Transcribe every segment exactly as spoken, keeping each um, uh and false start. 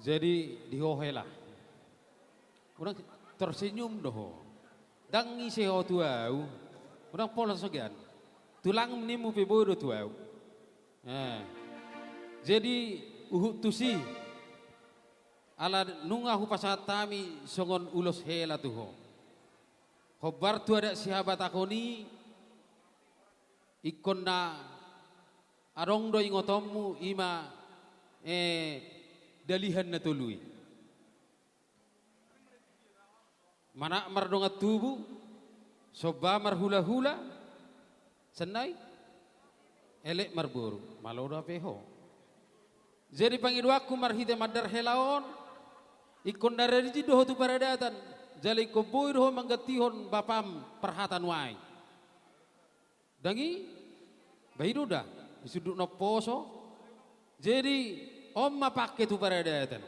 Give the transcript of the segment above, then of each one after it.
Jadi di ho hela. Unang tersenyum do ho. Ndang ise ho tu au. Unang pola sogean. Tulang nimmu pe boi do tu au. Eh. Jadi huhut tusi. Ala nunga hupasahat hami songon ulos hela tu ho. Hombar tu adat sihabatahon i, ingkon na adong do ingotonmu, ima, eh, dalihan na tolu i. Manat mardongan tubu, somba marhulahula, sian na i elek marboru, malo do hape ho. Jadi pangidoanku marhite mandar hela on, ingkon na rajin do ho tu paradatan, jala ingkon boi do ho manggantihon bapam parhata nuaeng. Ndang i, ba i do da, di sundut na umposo. Jadi, on ma pangke tu paradatan.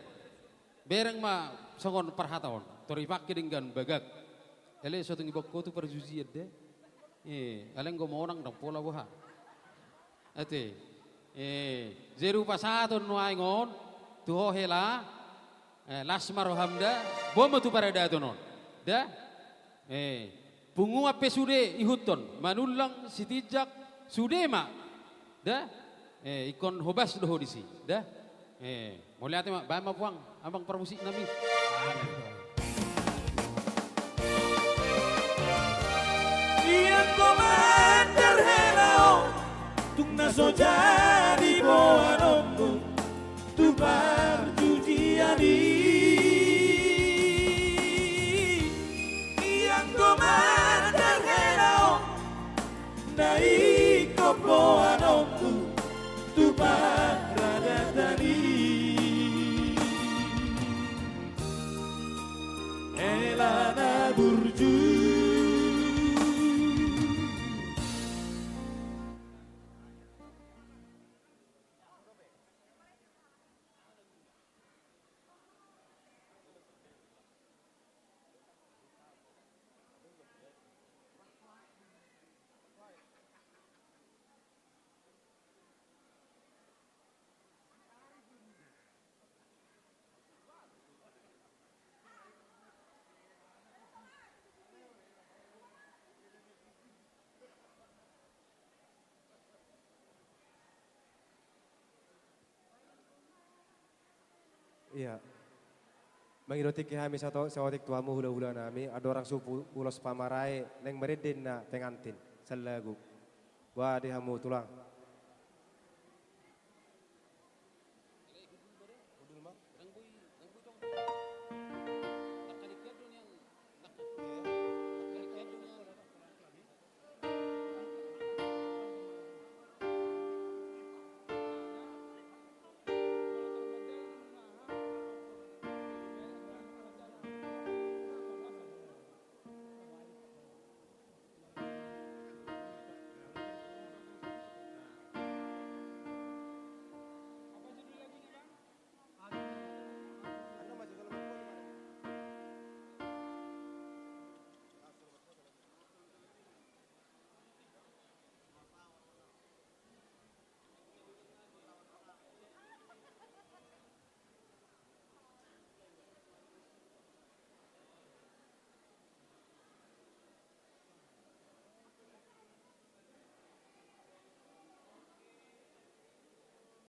Bereng ma songon parhata on, tor dipangke denggan bagak. Alai so tung diboan ho tu parjujian da. Eh, alai anggo monang ndang pola boha. Ate. Eh, jadi hupasahat on nuaeng on, tu ho hela, eh, las ma roham da, boan ma tu paradatan on. Da? Eh, punguan pe sude ihuthon, manullang, sitinjak, sude ma. Da? Eh, ingkon hobas do ho disi. Da? Eh, mauliate ma, baen ma puang, amang parmusik nami. Ia komandan hela on, tung na so jadi boanonmu tu parjujian i. Ia komandan hela on, na ingkon boanonmu tu paradatan i. Hela na burju. Ia. Mangido tingki hami sato-, saotik tu hamu hulahula nami, andorang supu ulos pamarae, naeng marende ninna pengantin, sallagu. Boha di hamu tulang.